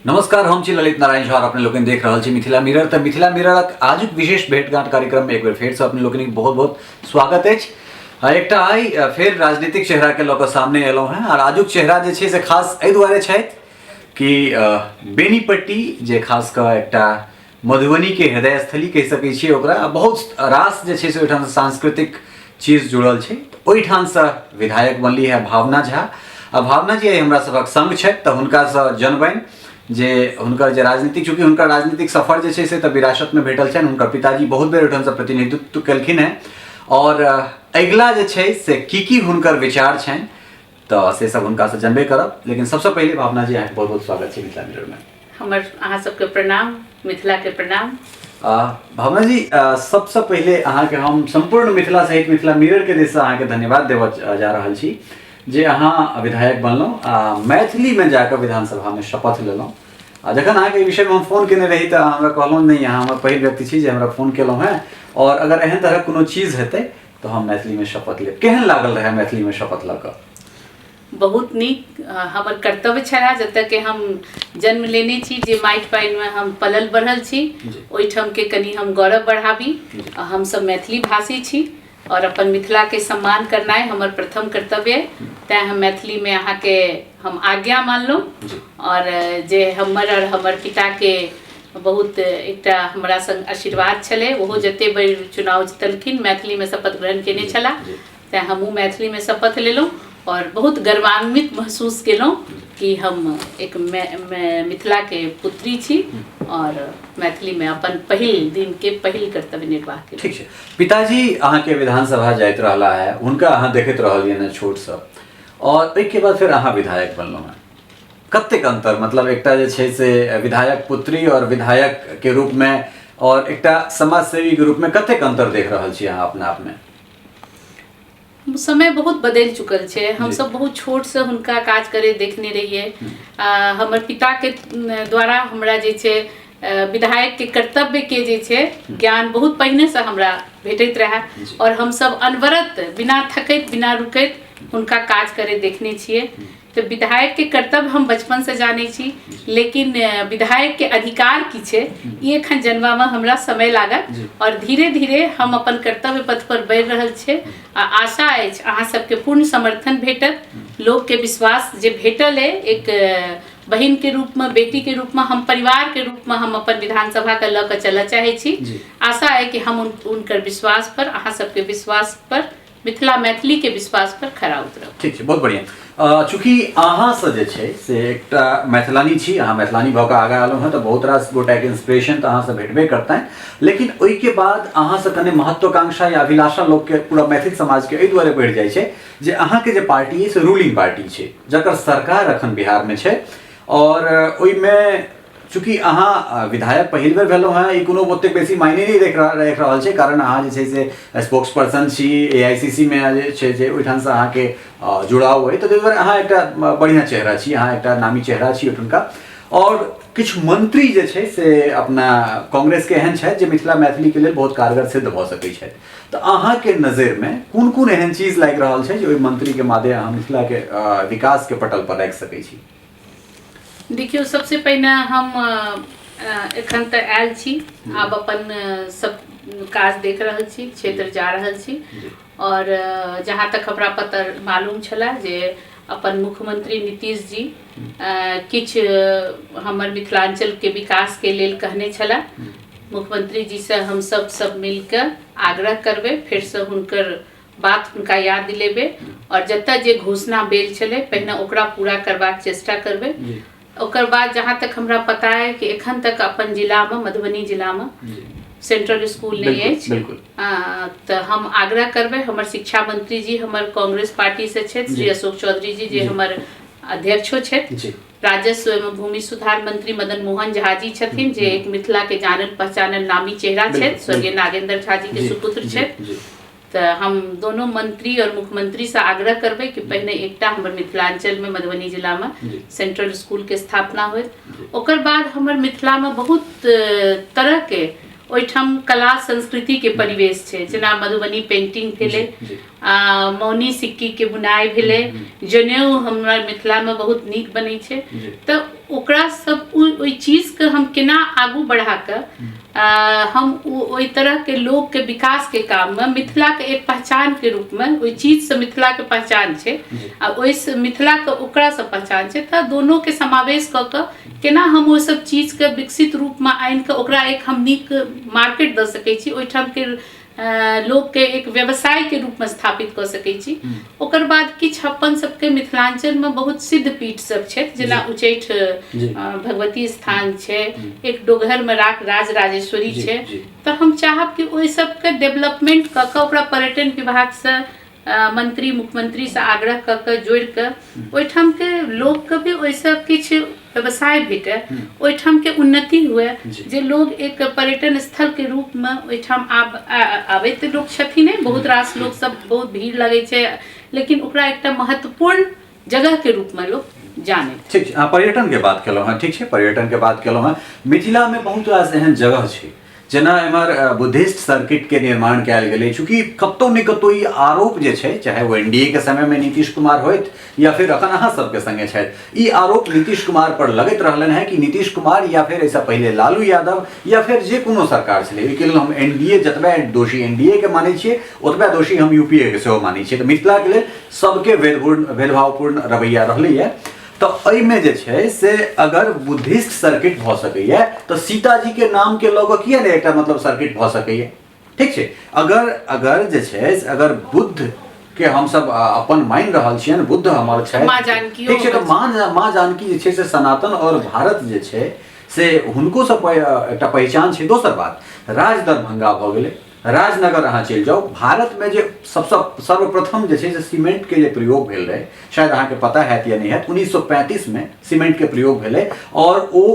नमस्कार, हम छी ललित नारायण झा और अपने लोकनि देख रहल छी मिथिला मिरर। तऽ मिथिला मिररक आजुक विशेष भेंटघाट कार्यक्रम में एक बेर फेर से अपने लोकनिक बहुत बहुत स्वागत अछि। एकटा आइ फेर राजनीतिक चेहरा के लऽ कऽ सामने एलहुँ हेँ और आजुक चेहरा जे छै से खास एहि दुआरे छथि कि बेनीपट्टी जे खास कऽ एकटा मधुबनी के हृदय स्थली कहि सकै छियै ओकरा, बहुत रास जे छै से ओहिठाम सांस्कृतिक चीज जुड़ल छै, ओहिठामसँ विधायक बनली है भावना झा। आ भावना जी हमरा सभक संग छथि तऽ हुनकासँ जनबनि जे हुनकर जे राजनीतिक, चूँकि हुनकर राजनीतिक सफर जे छै से तऽ विरासतमे भेटल छनि, हुनकर पिताजी बहुत बेर ओहिठामसँ प्रतिनिधित्व केलखिन हेँ और अगिला जे छै से की की हुनकर विचार छनि तऽ से सब हुनकासँ जनबे करब। लेकिन सबसँ पहिले भावना जी, अहाँके बहुत बहुत स्वागत छै मिथिला मिररमे। हमर अहाँ सबके प्रणाम, मिथिलाके प्रणाम। भावना जी, सबसँ पहिले अहाँके हम सम्पूर्ण मिथिला सहित मिथिला मिररके दिससँ अहाँके धन्यवाद देबऽ जा रहल छी जे अहाँ विधायक बनलहुँ आ मैथिलीमे जाकऽ विधानसभामे शपथ लेलहुँ। आ जखन अहाँके एहि विषयमे हम फोन केने रही तऽ अहाँ हमरा कहलहुँ नहि, अहाँ हमर पहिल व्यक्ति छी जे हमरा फोन केलहुँ हेँ और अगर एहन तरहक कोनो चीज हेतै तऽ हम मैथिलीमे शपथ लेब। केहन लागल रहै मैथिलीमे शपथ लऽ कऽ? बहुत नीक। हमर कर्तव्य छलए, जतऽके हम जन्म लेने छी, जे माटि पानिमे हम पलल बढ़ल छी, ओहिठामके कनि हम गौरव बढ़ाबी। हमसब मैथिली भाषी छी और अपन मिथिलाके सम्मान करनाइ हमर प्रथम कर्तव्य अइ, तैँ हम मैथिलीमे अहाँके हम आज्ञा मानलहुँ। और जे हमर और हमर पिताके बहुत एकटा हमरा संग आशीर्वाद छलै, ओहो जते बेर चुनाव जीतलखिन मैथिलीमे शपथ ग्रहण केने छलाह, तैँ हमहूँ मैथिलीमे शपथ लेलहुँ और बहुत गर्वान्वित महसूस केलहुँ कि हम एक मिथिलाके पुत्री छी और मैथिलीमे अपन पहिल दिनके पहिल कर्तव्य निर्वाह केलहुँ। ठीक छै। पिताजी अहाँके विधानसभा जाइत रहला है, हुनका अहाँ देखैत रहलियनि हेँ छोटसँ और ओहिके बाद फेर अहाँ विधायक बनलहुँ हेँ, कतेक अंतर, मतलब एकटा जे छै से विधायक पुत्री और विधायक के रूप में और एकटा समाज सेवी के रूप में कतेक अंतर देख रहल छी अहाँ अपना आप में? समय बहुत बदलि चुकल छै। हमसब बहुत छोटसँ हुनका काज करैत देखने रहियै। हमर पिताके द्वारा हमरा जे छै विधायकके कर्तव्यके जे छै ज्ञान बहुत पहिनेसँ हमरा भेटैत रहए और हमसब अनवरत बिना थकैत बिना रुकैत हुनका काज करैत देखने छियै। तऽ विधायकके कर्तव्य हम बचपनसँ जानै छी, लेकिन विधायकके अधिकार की छै ई एखन जनबामे हमरा समय लागत और धीरे धीरे हम अपन कर्तव्य पथ पर बढ़ि रहल छियै आ आशा अछि अहाँ सबके पूर्ण समर्थन भेटत। लोकके विश्वास जे भेटल अइ एक बहिनके रूपमे, बेटीके रूपमे, हम परिवारके रूपमे हम अपन विधानसभाके लऽ कऽ चलऽ चाहै छी। आशा अइ कि हम हुनकर विश्वास पर, अहाँ सबके विश्वास पर, मिथिला मैथिली के विश्वास पर खरा उतरब। ठीक छै, बहुत बढ़िया। चूँकि अहाँ से जे छै से एकटा मैथिलानी छी, अहाँ मैथिलानी भऽ कऽ आगाँ एलहुँ हेँ तऽ बहुत रास गोटाके इंस्पिरेशन तऽ अहाँसँ भेटबे करतनि, लेकिन ओहिके बाद अहाँसँ कने महत्वाकांक्षा या अभिलाषा लोकके पूरा मैथिल समाजके एहि दुआरे बढ़ि जाइ छै जे अहाँके जे पार्टी अइ से रूलिंग पार्टी छै, जकर सरकार अखन बिहारमे छै और ओहिमे चूँकि अहाँ विधायक पहिल बेर भेलहुँ हेँ, ई कोनो ओतेक बेसी मायने नहि राखि रहल छै, कारण अहाँ जे छै से स्पोक्स पर्सन छी, AICC मे जे छै जे ओहिठामसँ अहाँके जुड़ाव अइ, तऽ ताहि दुआरे अहाँ एकटा बढ़िआँ चेहरा छी, अहाँ एकटा नामी चेहरा छी ओहिठुनका। और किछु मंत्री जे छै से अपना कांग्रेसके एहन छथि जे मिथिला मैथिलीके लेल बहुत कारगर सिद्ध भऽ सकै छथि, तऽ अहाँके नजरिमे कोन कोन एहन चीज लागि रहल छै जे ओहि मंत्रीके मादे अहाँ मिथिलाके विकासके पटल पर राखि सकै छी? देखियौ, सबसे पहिने हम एखन तऽ आयल छी, आब अपन सब काज देख रहल छी, क्षेत्र जा रहल छी और जहाँ तक हमरा पता मालूम छलै जे अपन मुख्यमंत्री नीतीश जी किछु हमर मिथिलांचलके विकासके लेल कहने छलै। मुख्यमंत्री जीसँ हम सब सब मिलके आग्रह करबै, फेरसँ हुनकर बात हुनका याद दिलेबै और जतऽ जे घोषणा भेल छलै पहिने ओकरा पूरा करबाक चेष्टा करबै। ओकर बाद जहाँ तक हमरा पता है कि एखन तक अपन जिलामे, मधुबनी जिलामे सेंट्रल स्कूल नहि अछि, तऽ हम आग्रह करबै, हमर शिक्षा मंत्री जी हमर कांग्रेस पार्टी से छथि, श्री अशोक चौधरी जी जे हमर अध्यक्षो छथि, राजस्व एवं भूमि सुधार मंत्री मदन मोहन झा जी छथिन जे एक मिथिला के जानल पहचानल नामी चेहरा छथि, स्वर्गीय नागेंद्र झा जी के सुपुत्र छथि। तऽ हम दोनों मंत्री और मुख्यमंत्री से आग्रह करबै कि पहिने एकटा हमर मिथिलांचल में मधुबनी जिला में सेंट्रल स्कूल के स्थापना होय। ओकर बाद हमर मिथिला में बहुत तरह के ओहिठाम कला संस्कृति के परिवेश छै, जेना मधुबनी पेंटिंग भेलै, मौनी सिक्की के बुनाइ भेलै, जनेऊ हमरा मिथिला में बहुत नीक बनै छै, तऽ ओकरा सब ओहि चीजके हम केना आगू बढ़ा कऽ हम ओहि तरहके लोकके विकासके काममे मिथिलाके एक पहचानके रूपमे ओहि चीजसँ मिथिलाके पहचान छै आ ओहिसँ मिथिलाके ओकरासँ पहचान छै, तऽ दोनोके समावेश कऽ कऽ केना हम ओहि सब चीजके विकसित रूपमे आनि कऽ ओकरा एक हम नीक मार्केट दऽ सकै छी, ओहिठामके लोकके एक व्यवसायके रूपमे स्थापित कऽ सकै छी। ओकर बाद किछु अपन सबके मिथिलाञ्चलमे बहुत सिद्ध पीठ सब छै, जेना उच्चैठ भगवती स्थान छै, एक डोगहरमे राज राजेश्वरी छै, तऽ हम चाहब कि ओहि सबके डेवलपमेंट कऽ कऽ ओकरा पर्यटन विभागसँ मंत्री मुख्यमंत्रीसँ आग्रह कऽ कऽ जोड़ि कऽ ओहिठामके लोकके भी ओहिसँ किछु व्यवसाय भेटय, ओहिठामके उन्नति हुए, जे लोग एक पर्यटन स्थलके रूपमे ओहिठाम आबैत लोक छथिन, बहुत रास लोक सब, बहुत भीड़ लगै छै, लेकिन ओकरा एकटा महत्वपूर्ण जगहके रूपमे लोक जानै। ठीक छै, अहाँ पर्यटनके बात केलहुँ हँ, ठीक छै, पर्यटनके बात केलहुँ हँ। मिथिलामे बहुत रास एहन जगह छै, जेना एम्हर बुद्धिस्ट सर्किटके निर्माण कयल गेलै, चूँकि कतहु ने कतहु ई आरोप जे छै, चाहे ओ एन डी ए के समयमे नीतीश कुमार होथि या फिर अखन अहाँ सबके संगे छथि, ई आरोप नीतीश कुमार पर लगैत रहलनि हेँ कि नीतीश कुमार या फिर एहिसँ पहिले लालू यादव या फिर जे कोनो सरकार छलै, ओहिके लेल हम एन डी ए जतबे दोषी एन डी ए के मानै छियै ओतबे दोषी हम यू पी ए के सेहो मानै छियै। तऽ मिथिलाके लेल सबके भेदभावपूर्ण रवैया रहलैए। तऽ एहिमे जे छै से अगर बुद्धिस्ट सर्किट भऽ सकैए तऽ सीताजीके नामके लऽ कऽ किए नहि एकटा मतलब सर्किट भऽ सकैए? ठीक छै, अगर अगर जे छै से अगर बुद्ध के हमसब अपन मानि रहल छियनि, बुद्ध हमर छथि, माँ जानकियो ठीक छै, तऽ हमर माँ जानकी जे छै से सनातन आओर भारत जे छै से हुनको से एकटा पहिचान छै। दोसर बात, राज दरभंगा भऽ गेलै, राजनगर अहाँ चलि जाउ, भारतमे जे सबसँ सर्वप्रथम जे छै से सीमेंटके जे प्रयोग भेल रहै, शायद अहाँके पता हैत या नहि हैत, 1935मे सीमेंटके प्रयोग भेलै और ओ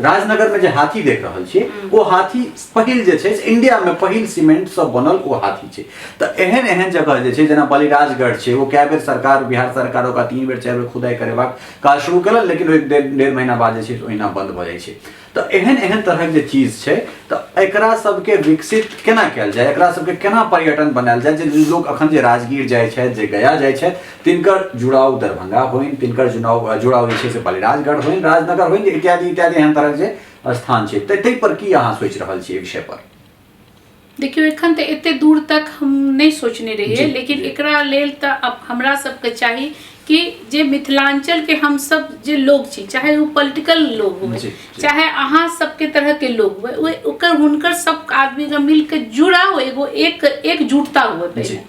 राजनगरमे जे हाथी देख रहल छियै ओ हाथी पहिल जे छै से इंडियामे पहिल सीमेंटसँ बनल ओ हाथी छै। तऽ एहन एहन जगह जे छै, जेना बलिराजगढ़ छै, ओ कए बेर सरकार, बिहार सरकार ओकरा 3 बेर 4 बेर खुदाइ करेबाक काज शुरू केलक, लेकिन ओहि 1.5 महीना बाद जे छै से ओहिना बंद भऽ जाइ छै। तऽ एहन एहन तरहक जे चीज छै, तऽ एकरा सबके विकसित केना कयल जाय, एकरा सबके केना पर्यटन बनायल जाय, जे लोक अखन जे राजगीर जाइ छथि, जे गया जाइ छथि, तिनकर जुड़ाव दरभंगा होइन, तिनकर जुड़ाव जे छै से बलिराजगढ़ होइन, राजनगर होइन, इत्यादि इत्यादि एहन तरहक जे स्थान छै, तऽ ताहि पर की अहाँ सोचि रहल छी एहि विषय पर? देखियौ, एखन तऽ एते दूर तक हम नहि सोचने रहियै, लेकिन एकरा लेल तऽ हमरा सबके चाही कि जे मिथिलांचल के हम सब जे लोग छी, चाहे ओ पॉलिटिकल लोग हुए, चाहे अहाँ सबके तरह के लोग हुए, ओहि ओकर हुनकर सब आदमी के मिल के जुड़ाव एगो एक एकजुटता हुए। पहिले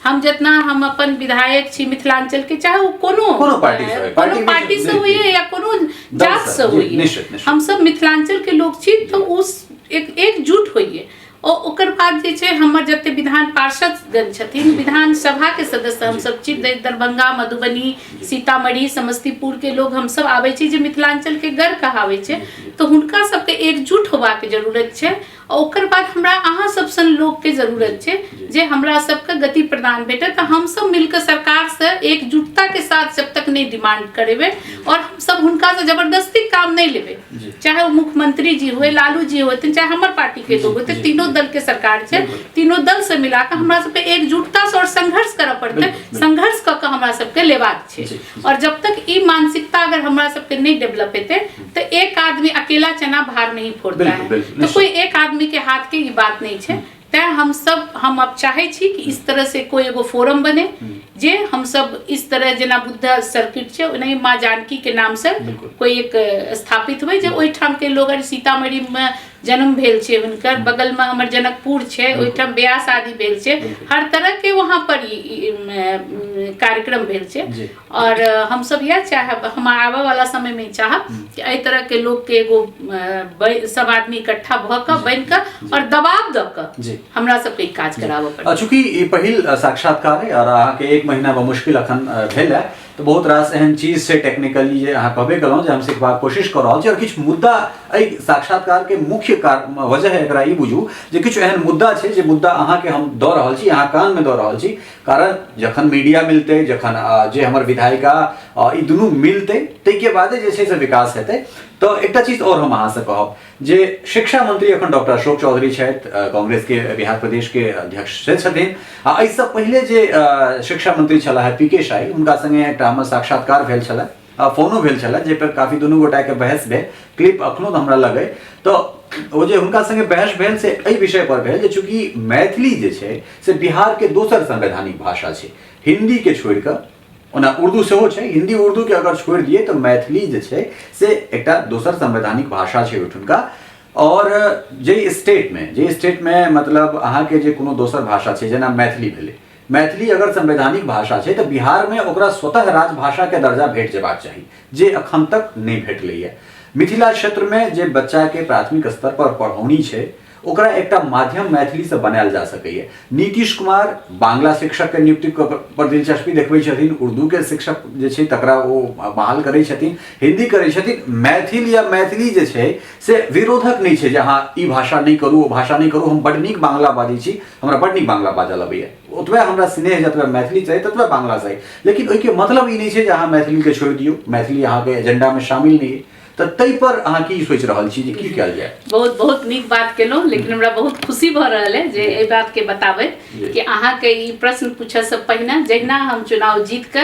हम जितना हम अपन विधायक छी मिथिलांचल के, चाहे ओ कोनो कोनो पार्टी से होय, कोनो पार्टी पार्टी से हुए या कोनो जात से, से हुए, निश्चित, निश्चित। हम सब मिथिलांचल के लोग छी, तऽ ओ एक एकजुट होइए। ओ ओकर बाद जे छै हमर जते विधान पार्षदगण छथिन, विधानसभाके सदस्य हमसब छी, दरभंगा, मधुबनी, सीतामढ़ी, समस्तीपुरके लोग हमसब आबै छी, जे मिथिलांचलके गढ़ कहाबै छै, तऽ हुनका सबके एकजुट होबाक जरूरत छै। आ ओकर बाद हमरा अहाँ सब सन लोकके जरूरत छै जे हमरा सबके गति प्रदान भेटत। तऽ हमसब मिलके सरकारसँ एकजुटताके साथ जब तक नहि डिमांड करेबै और हमसब हुनकासँ जबरदस्ती काम नहि लेबै, चाहे ओ मुख्यमंत्री जी हुए, लालू जी होथिन, चाहे हमर पार्टी के लोग होते, तीनों दल के सरकार छै, तीनों दल से मिला के हमरा सबके एकजुटता से और संघर्ष करऽ पड़तै, संघर्ष कऽ के हमरा सबके लेबाक छै। और जब तक ई मानसिकता अगर हमरा सबके नहीं डेवलप हेतै तऽ एक आदमी अकेला चना भार नहीं फोड़ता है, तो कोई एक आदमी के हाथ के ई बात नहीं छै। तैं हम अब चाहे छी कि इस तरह से कोई एगो फोरम बने जे हम सब इस तरह जेना बुद्ध सर्किट छै ओनाही माँ जानकी के नाम से कोई एक स्थापित हुए, जे ओहिठाम के लोग, अगर सीतामढ़ी में जन्म भेल छै हुनकर, बगल में हमर जनकपुर छै, ओहिठाम ब्याह शादी भेल छै, हर तरह के वहाँ पर कार्यक्रम भेल छै। और हम सब यह चाहब, हम आबऽ वाला समय में चाहब कि एहि तरह के लोग के एगो सब आदमी इकट्ठा भऽ कऽ बनि कऽ और दबाव दऽ कऽ हमरा सबके ई काज कराबऽ पड़त। चूँकि ई पहिल साक्षात्कार है और अहाँके 1 महीना बमुश्किल अखन भेल है, तऽ बहुत रास एहन चीज छै टेक्निकली जे अहाँ कहबे केलहुँ जे हम सिखबाक कोशिश कऽ रहल छी। और किछु मुद्दा एहि साक्षात्कार के मुख्य वजह है, एकरा ई बुझू जे किछु एहन मुद्दा छै जे मुद्दा अहाँके हम दऽ रहल छी, अहाँ कानमे दऽ रहल छी, कारण जखन मीडिया मिलतै, जखन जे हमर विधायिका ई दुनू मिलतै, ताहिके बादे जे छै से विकास हेतै। तऽ एकटा चीज आओर हम अहाँसँ कहब जे शिक्षा मंत्री अखन डॉक्टर अशोक चौधरी छथि, कांग्रेस के बिहार प्रदेश के अध्यक्ष से छथिन, आ एहिसँ पहिले जे शिक्षा मंत्री छलाह पी के शाही, हुनका संगे एकटा हमर साक्षात्कार भेल छलै। फोनो भेल छलै जाहि पर काफी दुनू गोटाके बहस भेल। क्लिप अखनो हमरा लग अइ। तऽ ओ जे हुनका संगे बहस भेल से एहि विषय पर भेल जे चूँकि मैथिली जे छै से बिहारके दोसर संवैधानिक भाषा छै, हिन्दीके छोड़ि कऽ, ओना उर्दू सेहो छै, हिन्दी उर्दूके अगर छोड़ि दियै तऽ मैथिली जे छै से एकटा दोसर संवैधानिक भाषा छै ओहिठुनका। आओर जाहि स्टेटमे मतलब अहाँके जे कोनो दोसर भाषा छै, जेना मैथिली भेलै, मैथिली अगर संवैधानिक भाषा छै तऽ बिहारमे ओकरा स्वतः राजभाषाके दर्जा भेट जेबाक चाही, जे अखन तक नहि भेटलैए। मिथिला क्षेत्रमे जे बच्चाके प्राथमिक स्तर पर पढ़ौनी छै ओकरा एकटा माध्यम मैथिलीसँ बनायल जा सकैए। नीतीश कुमार बांग्ला शिक्षकके नियुक्ति पर दिलचस्पी देखबै छथिन, उर्दूके शिक्षक जे छै तकरा ओ बहाल करै छथिन, हिंदी करै छथिन। मैथिल या मैथिली जे छै से विरोधक नहि छै जे अहाँ ई भाषा नहि करू, ओ भाषा नहि करू। हम बड्ड नीक बांग्ला बाजै छी, हमरा बड्ड नीक बांग्ला बाजऽ अबैए, ओतबे हमरा स्नेह जतबे मैथिली चाही ततबे बांग्ला चाही, लेकिन ओहिके मतलब ई नहि छै जे अहाँ मैथिलीके छोड़ि दियौ, मैथिली अहाँके एजेंडामे शामिल नहि अइ। तऽ ताहि पर अहाँ की सोचि रहल छी जे की कयल जाय? बहुत बहुत नीक बात केलहुँ, लेकिन हमरा बहुत खुशी भऽ रहल है जे एहि बात के बताबैत कि अहाँके ई प्रश्न पूछऽ से पहिने जहिना हम चुनाव जीत के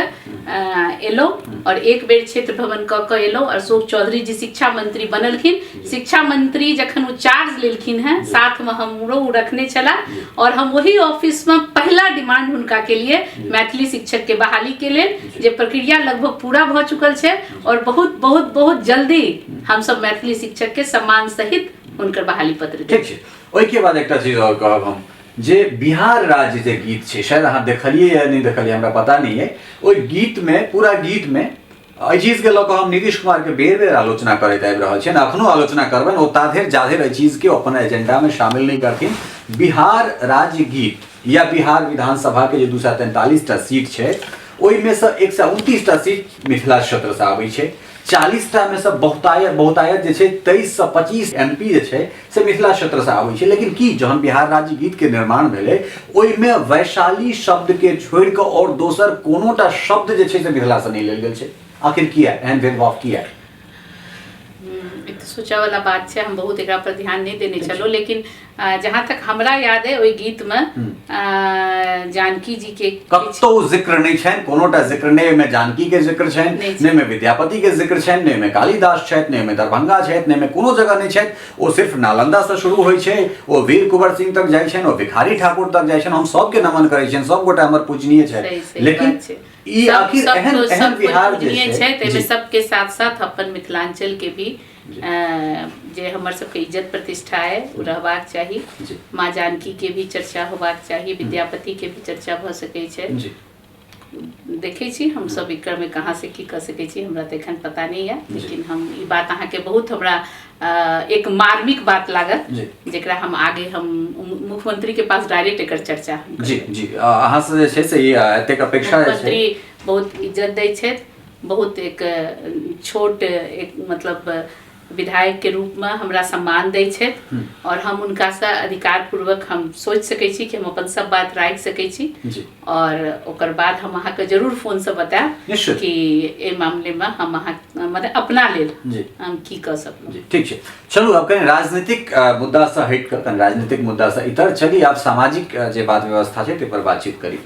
एलहुँ और एक बेर क्षेत्र भ्रमण कऽ के एलहुँ, अशोक चौधरी जी शिक्षा मंत्री बनलखिन। शिक्षा मंत्री जखन ओ चार्ज लेलखिन हैं, साथ में हमरो ओ रखने छला और हम वही ऑफिस में पहला डिमांड हुनका के लिए मैथिली शिक्षक के बहाली के लेल, जे प्रक्रिया लगभग पूरा भऽ चुकल छै और बहुत बहुत बहुत जल्दी हम सब मैथिली शिक्षक के सम्मान सहित हुनकर बहाली पत्र देब। ठीक छै। ओहिके बाद एकटा चीज और कहब हम जे बिहार राज्य जे गीत छै, शायद अहाँ देखलियै या नहि देखलियै हमरा पता नहि है, ओहि गीत में पूरा गीत में एहि चीजके लऽ कऽ हम नीतीश कुमारके बेर बेर आलोचना करैत आबि रहल छियनि, अखनो आलोचना करबनि, ओ ताधरि जाधरि एहि चीजके अपन एजेंडामे शामिल नहि करथिन। बिहार राज्य गीत या बिहार विधानसभाके जे 243टा सीट छै ओहिमे सँ 129टा सीट मिथिला क्षेत्रसँ आबै छै, 40टा मे सँ बहुतायत बहुतायत जे छै 23 सँ 25 एम पी जे छै से मिथिला क्षेत्रसँ आबै छै। लेकिन की जहन बिहार राज्य गीतके निर्माण भेलै ओहिमे वैशाली शब्दके छोड़ि कऽ आओर दोसर कोनोटा शब्द जे छै से मिथिलासँ नहि लेल गेल छै, आखिर किया एहन भेदभाव किया? एक तऽ सोचऽ वाला बात छै, हम बहुत एकरा पर ध्यान नहि देने छलहुँ, लेकिन जहाँ तक हमरा याद है ओहि गीत में जानकी जी के कतौ जिक्र नहीं छनि, कोनोटा जिक्र नहीं। ओहिमे जानकी के जिक्र छनि नहि ओहिमे विद्यापति के जिक्र छनि, नहि ओहिमे कालिदास छथि, नहि ओहिमे दरभंगा छथि, नहि ओहिमे कोनो जगह नहि छथि। ओ सिर्फ नालंदा से शुरू होइ छै, ओ वीर कुंवर सिंह तक जाइ छनि, ओ भिखारी ठाकुर तक जाइ छनि। हम सबके नमन करै छियनि, सब गोटा हमर पूजनीय छथि, लेकिन ई आखिर एहन एहन बिहार जे छै ताहिमे सबके साथ साथ अपन मिथिलांचल के भी जे हमर सबके इज्जत प्रतिष्ठा है ओ रहबाक चाही। माँ जानकी के भी चर्चा होबाक चाही, विद्यापति के भी चर्चा भऽ सकै छै। देखै छी हम सब एकर में कहाँ से की कऽ सकै छी, हमरा तऽ एखन पता नहि यऽ, लेकिन हम ई बात अहाँके बहुत हमरा एक मार्मिक बात लागल जेकरा हम आगे हम मुख्यमंत्री के पास डायरेक्ट एकर चर्चा हम जी जी अहाँ से जे छै से ई एतेक अपेक्षा जे छै, मुख्यमंत्री बहुत इज्जत दै छथि, बहुत एक छोट एक मतलब विधायक के रूप में हमरा सम्मान दै छथि और हम हुनका से अधिकार पूर्वक हम सोच सकै छी कि हम अपन सब बात राखि सकै छी और ओकर बाद हम अहाँके जरूर फोन से बतायब कि एहि मामले में हम अहाँ मतलब अपना लेल हम की कऽ सकलहुँ। ठीक छै, चलू अब कनि राजनीतिक मुद्दा से हटि कऽ, कनि राजनीतिक मुद्दा से इतर चली, आब सामाजिक जे बात व्यवस्था छै ताहि पर बातचीत करी।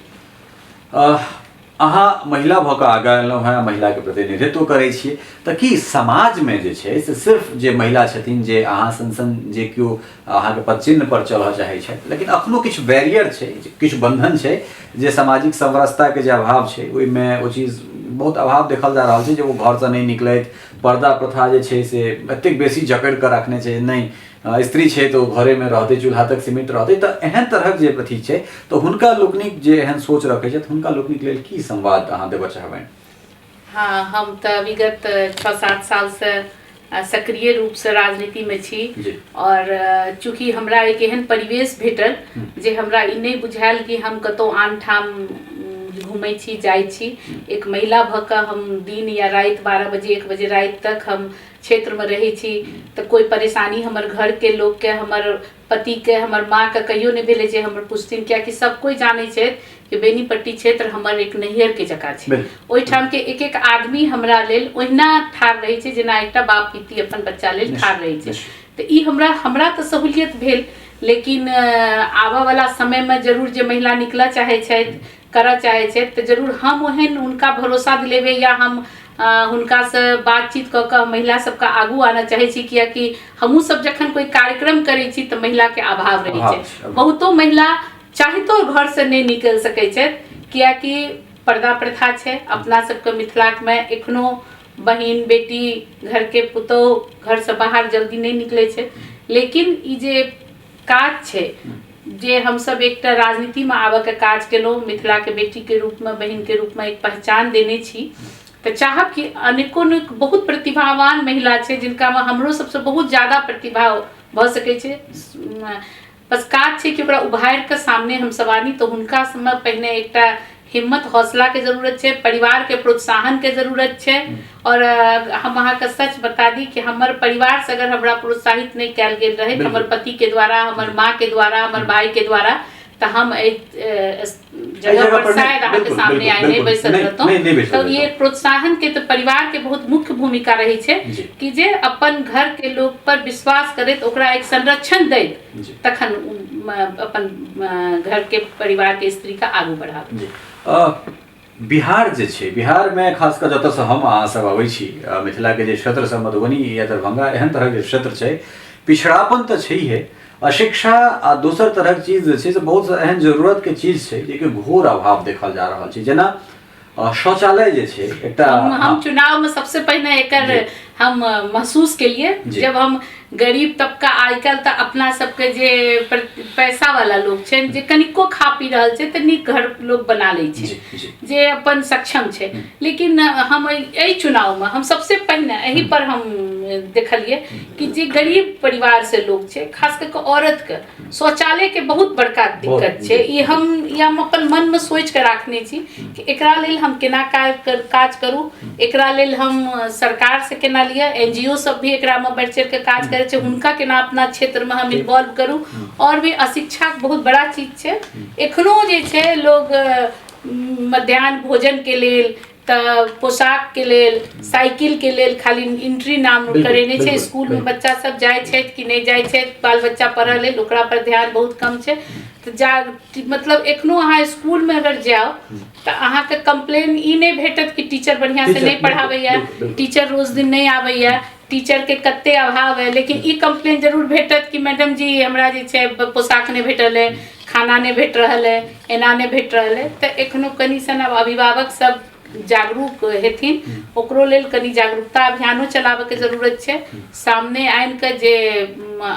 अहाँ महिला भऽ कऽ आगाँ एलहुँ हेँ, महिलाके प्रतिनिधित्व करै छियै, तऽ की समाजमे जे छै से सिर्फ जे महिला छथिन जे अहाँ सन सन जे केओ अहाँके पदचिन्ह पर चलऽ चाहै छथि, लेकिन अखनो किछु बैरियर छै, किछु बन्धन छै, जे सामाजिक समरसताके जे अभाव छै ओहिमे ओ चीज बहुत अभाव देखल जा रहल छै जे ओ घरसँ नहि निकलथि, पर्दा प्रथा जे छै से एतेक बेसी जकड़ि कऽ रखने छै, नहि स्त्री छै तऽ ओ घरेमे रहतै, चूल्हा तक सीमित रहतै, तऽ एहन तरहक जे अथी छै तऽ हुनका लोकनिक जे एहन सोच रखै छथि हुनका लोकनिक लेल की संवाद अहाँ देबऽ चाहबनि? हाँ, हम तऽ विगत 6-7 सालसँ सक्रिय रूपसँ राजनीतिमे छी और चूँकि हमरा एक एहन परिवेश भेटल जे हमरा ई नहि बुझायल कि हम कतहु आन ठाम घूमै छी जाइ छी। एक महिला भऽ कऽ हम दिन या राति 12 बजे 1 बजे राति तक हम क्षेत्रमे रहै छी तऽ कोइ परेशानी हमर घरके लोकके, हमर पतिके, हमर माँके कहियो नहि भेलै जे हमर पुछथिन, कियाकि सब कोइ जानै छथि कि बेनीपट्टी क्षेत्र हमर एक नैहरके जकाँ छै। ओहिठामके एक एक आदमी हमरा लेल ओहिना ठाढ़ रहै छै जेना एकटा बाप पित्ती अपन बच्चा लेल ठाढ़ रहै छै। तऽ ई हमरा हमरा तऽ सहूलियत भेल, लेकिन आबऽवला समयमे जरूर जे महिला निकलऽ चाहै छथि, करऽ चाहै छथि, तऽ जरूर हम ओहन हुनका भरोसा दिलेबै या हम हुनकासँ बातचीत कऽ कऽ महिला सबके आगू आनऽ चाहै छी, कियाकि हमहूँ सब जखन कोइ कार्यक्रम करै छी तऽ महिलाके अभाव रहै अभाव छै। छै, अभाव। बहुतो महिला चाहितो घरसँ नहि निकलि सकै छथि, कियाकि पर्दा प्रथा छै अपना सबके मिथिलामे। एखनो बहिन बेटी घरके पुतोहु घरसँ बाहर जल्दी नहि निकलै छै। लेकिन ई जे काज छै जे हमसब एकटा राजनीतिमे आबऽके काज केलहुँ, मिथिलाके बेटीके रूपमे बहिनके रूपमे एक पहचान देने छी, तऽ चाहब कि अनेको बहुत प्रतिभावान महिला छै जिनकामे हमरो सबसँ बहुत ज्यादा प्रतिभा भऽ सकै छै। बस काज छै कि ओकरा उभारि कऽ सामने हमसब आनी। तऽ हुनका सबमे पहिने एकटा हिम्मत हौसलाके जरूरत छै, परिवारके प्रोत्साहनके जरूरत छै। आओर हम अहाँके सच बता दी कि हमर परिवारसँ अगर हमरा प्रोत्साहित नहि कयल गेल रहै, हमर पतिके द्वारा, हमर माँके द्वारा, हमर भाइके द्वारा, तऽ हम एहि जगह पर शायद अहाँके सामने आइ नहि बैसल रहतहुँ। तऽ ये प्रोत्साहन के तऽ परिवार के बहुत मुख्य भूमिका रहै छै कि जे अपन घर के लोक पर विश्वास करैत ओकरा एक संरक्षण दैत तखन अपन घर के परिवार के स्त्री के आगू बढ़ाबै। बिहार जे छै, बिहारमे खास कऽ जतऽसँ हम अहाँ सब अबै छी, मिथिलाके जे क्षेत्रसँ मधुबनी या दरभंगा एहन तरहक जे क्षेत्र छै, पिछड़ापन तऽ छैहे, अशिक्षा आ दोसर तरहक चीज जे छै से बहुत एहन जरूरतके चीज छै जेकि घोर अभाव देखल जा रहल छै, जेना शौचालय जे छै एकटा। हम चुनाव में सबसे पहिने एकर हम महसूस केलिए जब हम गरीब तबका, आइ काल्हि तऽ अपना सबके जे पैसा वाला लोग छै जे कनिको खा पी रहल छै तऽ नीक घर लोग बना लै छै जे अपन सक्षम छै। लेकिन हम एहि चुनावमे हम सबसे पहिने एहि पर हम देखलिए कि जे गरीब परिवार से लोग छै, खास कऽ कऽ औरतके शौचालयके बहुत बड़का दिक्कत छै। ई हम अपन मनमे सोचि कऽ राखने छी कि एकरा लेल हम केना काज करू, एकरा लेल हम सरकारसँ केना लिअ, एनजीओ सब भी एकरामे बढ़ि चढ़ि कऽ काज करै छै, हुनका केना अपना क्षेत्रमे हम इन्वॉल्व करू। आओर भी अशिक्षाके बहुत बड़ा चीज छै। एखनो जे छै लोग मध्याह्न भोजनके लेल तऽ पोशाकके लेल, साइकिलके लेल खाली एंट्री नाम करेने छै स्कूलमे। बच्चा सब जाइ छथि कि नहि जाइ छथि बाल बच्चा पढ़ऽ लेल, ओकरा पर ध्यान बहुत कम छै। तऽ जा मतलब एखनो अहाँ स्कूलमे अगर जाउ तऽ अहाँके कम्प्लेन ई नहि भेटत कि टीचर बढ़िआँसँ नहि पढ़ाबैया, टीचर रोज दिन नहि आबैया, टीचरके कते अभाव है, लेकिन ई कम्प्लेन जरूर भेटत कि मैडम जी हमरा जे छै पोशाक नहि भेटल है, खाना नहि भेट रहल है, एना नहि भेट रहल है। तऽ एखनो कनि सन आब अभिभावक सब जागरूक हेथिन, ओकरो लेल कनि जागरूकता अभियानो चलाबऽके जरूरत छै। सामने आनि कऽ जे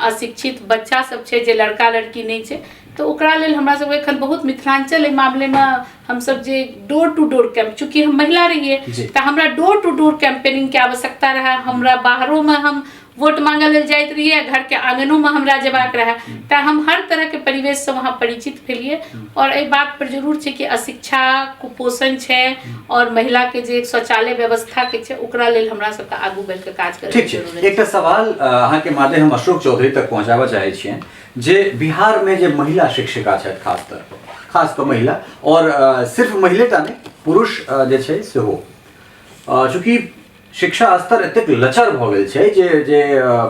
अशिक्षित बच्चा सब छै, जे लड़का लड़की नहि छै, तऽ ओकरा लेल हमरा सबके एखन बहुत मिथिलांचल एहि मामलेमे हमसब जे डोर टू डोर कैम्प, चूँकि हम महिला रहियै तऽ हमरा डोर टू डोर कैम्पेनिंगके आवश्यकता रहै। हमरा बाहरोमे हम वोट मांगऽ लेल जाइत रहियै, घरके आंगनोमे हमरा जेबाक रहै, तऽ हम हर तरहके परिवेशसँ वहाँ परिचित भेलियै। आओर एहि बात पर जरूर छै कि अशिक्षा, कुपोषण छै आओर महिलाके जे शौचालय व्यवस्थाके छै, ओकरा लेल हमरा सबके आगू बढ़िके काज करैके ठीक छै जरूरत। एकटा सवाल अहाँके मादे हम अशोक चौधरी तक पहुँचाबऽ चाहै छियनि जे बिहारमे जे महिला शिक्षिका छथि, खास तौर पर खास कऽ महिला आओर सिर्फ महिले टा नहि, पुरुष जे छै सेहो, चूँकि शिक्षा स्तर एतेक लचर भऽ गेल छै जे जे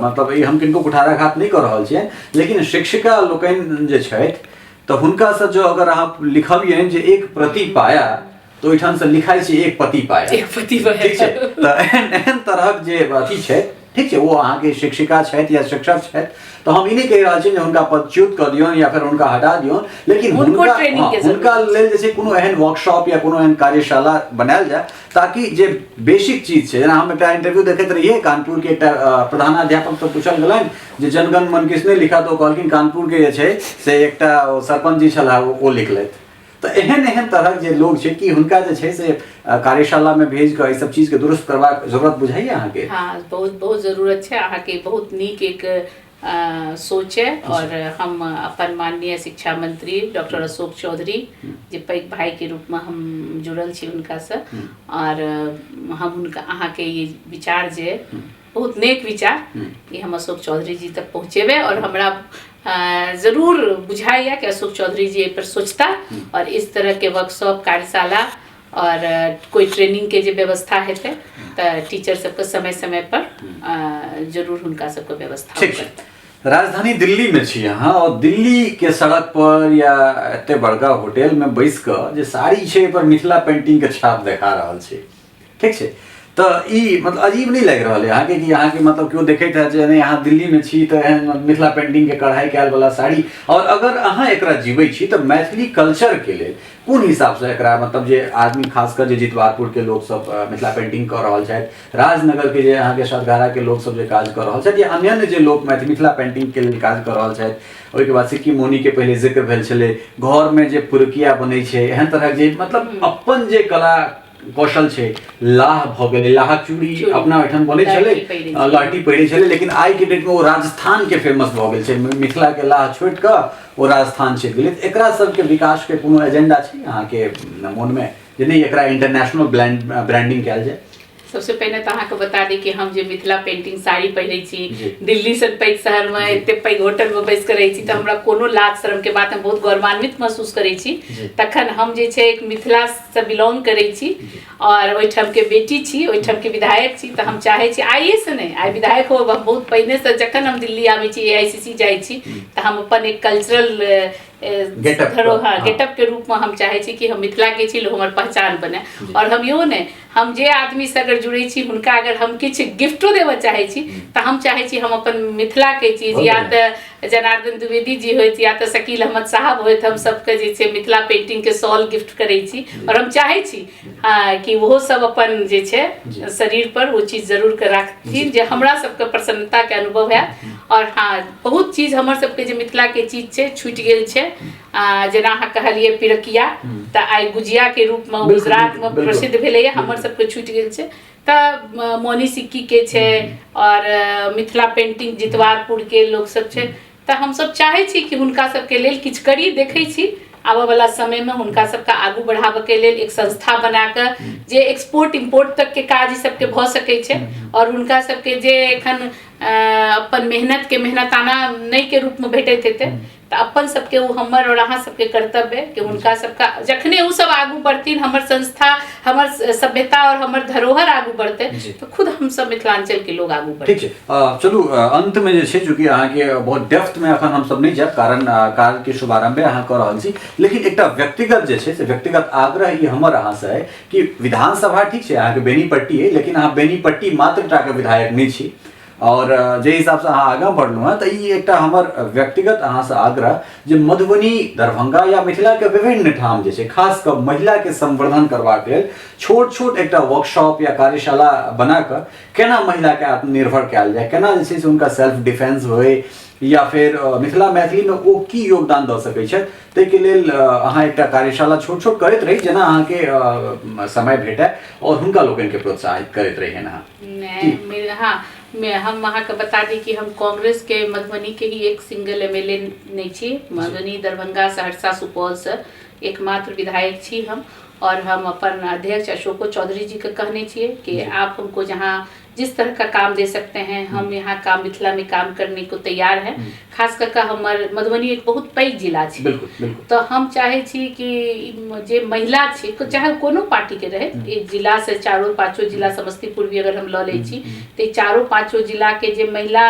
मतलब ई हम किनको कुठाराघात नहि कऽ रहल छियनि, लेकिन शिक्षिका लोकनि जे छथि तऽ हुनकासँ जो अगर अहाँ लिखबियनि जे एक प्रति पाया, तऽ ओहिठामसँ लिखाइ छै एक पति पाया। एक पति पाया। ठीक छै, तऽ एहन एहन तरहक जे अथी छै, ठीक छै, ओ अहाँके शिक्षिका छथि या शिक्षक छथि, तऽ हम ई नहि कहि रहल छी जे हुनका पदच्युत कऽ दियौन या फेर हुनका हटा दियौन, लेकिन हुनको हुनका ट्रेनिंग के हुनका जरूरत। लेल जे छै कोनो एहन वर्कशॉप या कोनो एहन कार्यशाला बनायल जाय ताकि जे बेसिक चीज छै, जेना हम एकटा इंटरव्यू देखैत रहियै, कानपुर के एकटा प्रधानाध्यापक से पूछल गेलनि जे जनगण मन किसने लिखा, तऽ ओ कहलखिन कानपुर के जे छै से एकटा ओ सरपंच जी छलाह, ओ लिखलथि। तऽ एहन एहन तरहक जे लोग छै कि हुनका जे छै से कार्यशालामे भेज कऽ एहि सब चीजके दुरुस्त करबाक जरूरत बुझाइए अहाँके? हाँ, बहुत बहुत जरूरत छै। अहाँके बहुत नीक एक सोच है और हम अपन माननीय शिक्षा मंत्री डॉक्टर अशोक चौधरी जे पैघ भाई के रूप में हम जुड़ल छी हुनकासँ और हम हुनका अहाँके ई विचार जे बहुत नेक विचार, ई हम अशोक चौधरी जी तक पहुँचेबै और हमरा जरूर बुझाइए कि अशोक चौधरी जी एहि पर सोचता और इस तरह के वर्कशॉप, कार्यशाला और कोई ट्रेनिंग के जे व्यवस्था हेतै तऽ टीचर सबके समय समय पर जरूर हुनका सबके व्यवस्था ठीक छै। राजधानी दिल्ली में छी अहाँ और दिल्ली के सड़क पर या एते बड़का होटल में बैस कऽ जे साड़ी छै पर मिथिला पेंटिंग के छाप देखा रहल छै, ठीक छै, तऽ ई मतलब अजीब नहि लागि रहल है अहाँके कि अहाँके मतलब केओ देखैत हैत जे नहि अहाँ दिल्लीमे छी तऽ एहन मिथिला पेंटिंगके कढ़ाइ कयल वला साड़ी आओर अगर अहाँ एकरा जीबै छी तऽ मैथिली कल्चरके लेल कोन हिसाबसँ एकरा मतलब जे आदमी खास कऽ जे जितवारपुरके लोकसभ मिथिला पेंटिंग कऽ रहल छथि राजनगरके जे अहाँके सदघाराके लोकसभ जे काज कऽ रहल छथि या अन्यान्य जे लोक मिथिला पेंटिंगके लेल काज कऽ रहल छथि ओहिके बाद सिक्की मोनीके पहिले जिक्र भेल छलै घरमे जे पुरकिया बनै छै एहन तरहक जे मतलब अपन जे कला कौशल छै लाह भऽ गेलै लाहक चूड़ी अपना ओहिठाम बनै छलै लहठी पहिरै छलै लेकिन आइके डेटमे ओ राजस्थानके फेमस भऽ गेल छै मिथिलाके लाह छोड़ि कऽ ओ राजस्थान चलि गेलै तऽ एकरा सबके विकासके कोनो एजेंडा छै अहाँके मोनमे जे नहि एकरा इंटरनेशनल ब्रांडिंग कयल जाय? सबसे पहिने तऽ अहाँके बता दी कि हम जे मिथिला पेंटिंग साड़ी पहिरै छी, दिल्ली सन पैघ शहरमे एते पैघ होटलमे बैस कऽ रहै छी, तऽ हमरा कोनो लाज शरमके बात, हम बहुत गौरवान्वित महसूस करै छी। तखन हम जे छै एक मिथिलासँ बिलोंग करै छी आओर ओहिठामके बेटी छी, ओहिठामके विधायक छी, तऽ हम चाहै छी आइएसँ नहि, आइ विधायक हो, हम बहुत पहिनेसँ जखन हम दिल्ली आबै छी, AICC जाइ छी, तऽ हम अपन एक कल्चरल धरोहर गेटअप के रूप में हम चाहे छी कि हम मिथिला के छी, हमर पहचान बने। और हम इहो नहि, हम जे आदमी से अगर जुड़े छी हुनका अगर हम किछु गिफ्टो देबऽ चाहे छी तऽ हम चाहे छी हम अपन मिथिला के चीज, या तऽ जनार्दन द्विवेदी जी होइत या तऽ शकील अहमद साहब होइत, हम सबके जे छै मिथिला पेंटिंग के शॉल गिफ्ट करै छी। और हम चाहे छी कि ओहो सब अपन जे छै शरीर पर ओ चीज जरूर के राखथिन, जे हमरा सबके प्रसन्नता के अनुभव हैत। और हाँ, बहुत चीज हमर सबके जे मिथिला के चीज छै छूटि गेल छै। जेना अहाँ कहलियै पिरकिया, तऽ आइ गुजिया के रूप में गुजरात में प्रसिद्ध भेलैया, हमर सबके छूटि गेल छै। तऽ मौनी सिक्की के छै और मिथिला पेंटिंग जितवारपुर के लोक सब छै, तऽ हमसब चाहै छी कि हुनका सबके लेल किछु करी। देखै छी आबऽ वाला समय में हुनका सबके आगू बढ़ाबऽ के लेल एक संस्था बना कऽ जे एक्सपोर्ट इम्पोर्ट तक के काज ई सबके भऽ सकै छै, और हुनका सबके जे एखन अपन मेहनत के मेहनताना नहि के रूप में भेटैत हेतै, तऽ अपन सबके ओ हमर और अहाँ सबके कर्तव्य है कि हुनका सबका जखने ओ सब आगू बढ़थिन, हमर संस्था, हमर सभ्यता और हमर धरोहर आगू बढ़तै, तऽ खुद हम सब मिथिलांचल के लोग आगू बढ़तै। ठीक छै, चलू अंत में जे छै, चूँकि अहाँके बहुत डेप्थ में अखन हम सब नहि जायब, कारण कार्य के शुभारंभ अहाँ कऽ रहल छी, लेकिन एकटा व्यक्तिगत जे छै से व्यक्तिगत आग्रह ई हमर अहाँ से है कि विधानसभा ठीक छै अहाँके बेनीपट्टी है, लेकिन अहाँ बेनीपट्टी मात्र टा के विधायक नहि छी, और जे हिसाबसँ अहाँ आगाँ बढ़लहुँ हेँ, तऽ ई एकटा हमर व्यक्तिगत अहाँसँ आग्रह जे मधुबनी, दरभंगा या मिथिलाके विभिन्न ठाम जे छै खास कऽ महिलाके संवर्धन करबाक लेल छोट छोट एकटा वर्कशॉप या कार्यशाला बना कऽ केना महिलाके आत्मनिर्भर कयल जाय, केना जे छै से हुनका सेल्फ डिफेंस होय, या फेर मिथिला मैथिलीमे ओ की योगदान दऽ सकै छथि, ताहिके लेल अहाँ एकटा कार्यशाला छोट छोट करैत रही जेना अहाँके समय भेटय, और हुनका लोकनिके प्रोत्साहित करैत रहियनि अहाँ। हाँ, हम अहाँके बता दी कि हम कांग्रेस के मधुबनी के ही एक सिंगल MLA नहीं छी, मधुबनी, दरभंगा, सहरसा, सुपौल से एकमात्र विधायक छी हम। और हम अपन अध्यक्ष अशोको चौधरी जी के कहने छियै कि आप हमको जहाँ जिस तरह का काम दे सकते हैं, हम यहाँ काम मिथिला में काम करने को तैयार हैं। खास करके हमर मधुबनी एक बहुत पैघ जिला छै, तऽ हम चाहे छी कि जे महिला छै, चाहे कोनो पार्टी के रहे, एक जिला से चारो पाँचो जिला, समस्तीपुर भी अगर हम लऽ लै छी तऽ चारो पाँचो जिला के जे महिला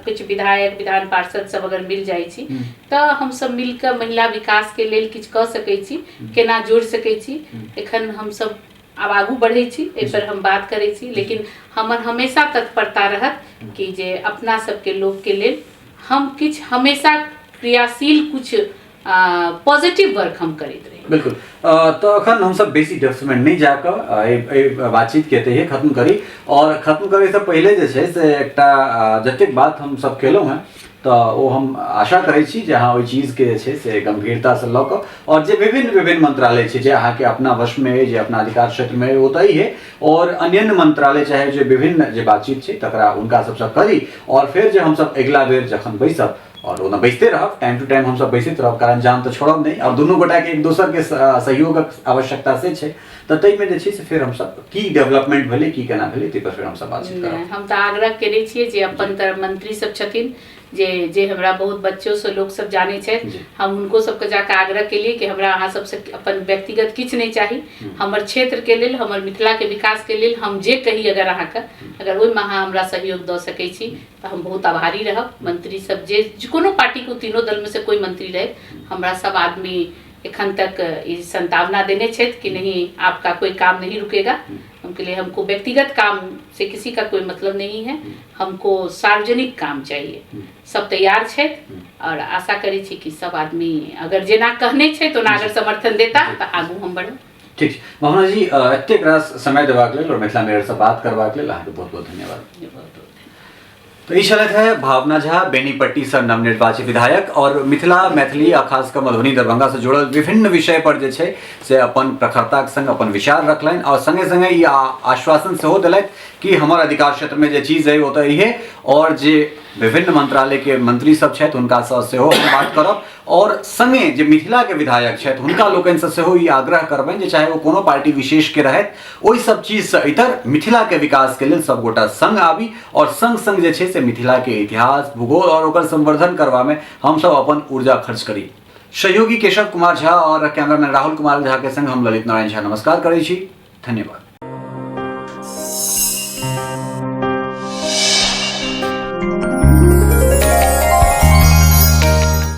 किछु विधायक विधान पार्षद सब अगर मिल जाइ छी तऽ हमसब मिलके महिला विकास के लेल किछु कऽ सकै छी, केना जोड़ि सकै छी। एखन हमसब आब आगू बढ़ै छी, एहि पर हम बात करै छी, लेकिन हमर हमेशा तत्परता रहत कि जे अपना सबके लोकके लेल हम किछु हमेशा क्रियाशील किछु पॉजिटिव वर्क हम करैत रही। बिल्कुल, तऽ अखन हमसब बेसी डेप्थमे नहि जाकऽ एहि बातचीतके एतहिए खत्म करी, और खत्म करैसँ पहिले जे छै से एकटा जतेक बात हमसब केलहुँ हेँ तऽ ओ हम आशा करै छी जे अहाँ ओहि चीजके जे छै से गम्भीरतासँ लऽ कऽ, और जे विभिन्न विभिन्न मंत्रालय छै जे अहाँके अपना वशमे अइ, जे अपना अधिकार क्षेत्रमे अइ, ओ तऽ अइहे, और अन्य मंत्रालय चाहे जे विभिन्न जे बातचीत छै तकरा हुनका सबसँ करी, और फेर जे हमसब अगिला बेर जखन बैसब, और ओना बैसते रहब, टाइम टू टाइम हमसब बैसैत रहब, कारण जान तऽ छोड़ब नहि, और दुनू गोटाके एक दोसरके सहयोगक आवश्यकता से छै, तऽ ताहिमे जे छै से फेर हमसब की डेवलपमेंट भेलै, की केना भेलै, ताहि पर फेर हमसब बातचीत करब। हम तऽ आग्रह केने छियै जे अपन तर मंत्री सब छथिन, जे जे हमरा बहुत बच्चो से लोक सब जानै छथि, हम हुनको सबके जाके आग्रह केलियै कि हमरा अहाँ सबसे अपन व्यक्तिगत किछु नहि चाही, हमर क्षेत्र के लेल, हमर मिथिला के विकास के लेल हम जे कही अगर अहाँके, अगर ओहिमे अहाँ हमरा सहयोग दऽ सकै छी तऽ हम बहुत आभारी रहब। मंत्री सब जे कोनो पार्टी के तीनों दल में से कोई मंत्री रहे, हमरा सब आदमी एखन तक ई संतावना देने छथि कि नहीं आपका कोई काम नहीं रुकेगा। हम के लिए हमको व्यक्तिगत काम से किसी का कोई मतलब नहीं है, हमको सार्वजनिक काम चाहिए। सब तैयार छथि और आशा करै छी कि सब आदमी अगर जेना कहने छथि ओना अगर समर्थन देता तऽ आगू हम बढ़ब। ठीक छै भावना जी, एतेक रास समय देबाक लेल और मिथिला मिरर से बात करबाक लेल अहाँके बहुत बहुत धन्यवाद। बहुत बहुत। तो ई छलथि है भावना झा, बेनीपट्टी से नवनिर्वाचित विधायक और मिथिला मैथिली आ खास कऽ मधुबनी दरभंगा से जुड़ल विभिन्न विषय पर जे छै से अपन प्रखरताक संग अपन विचार रखलनि और संगे संगे ई आश्वासन सेहो देलथि कि हमर अधिकार क्षेत्र में जे चीज है ओ तऽ इहे और जे विभिन्न मंत्रालय के मंत्री सब छथि हुनकासँ सेहो हम बात करब और संगे जे मिथिला के विधायक छथि हुनका लोकनिसँ सेहो ई आग्रह करबनि जे चाहे ओ कोनो पार्टी विशेष के रहथि ओहि सब चीजसँ इतर मिथिला के विकास के लेल सब गोटा संग आबी और संग संग जे छै से मिथिला के इतिहास भूगोल और ओकर संवर्धन करबा में हमसब अपन ऊर्जा खर्च करी। सहयोगी केशव कुमार झा और कैमरामैन राहुल कुमार झा के संग हम ललित नारायण झा नमस्कार करै छी। धन्यवाद।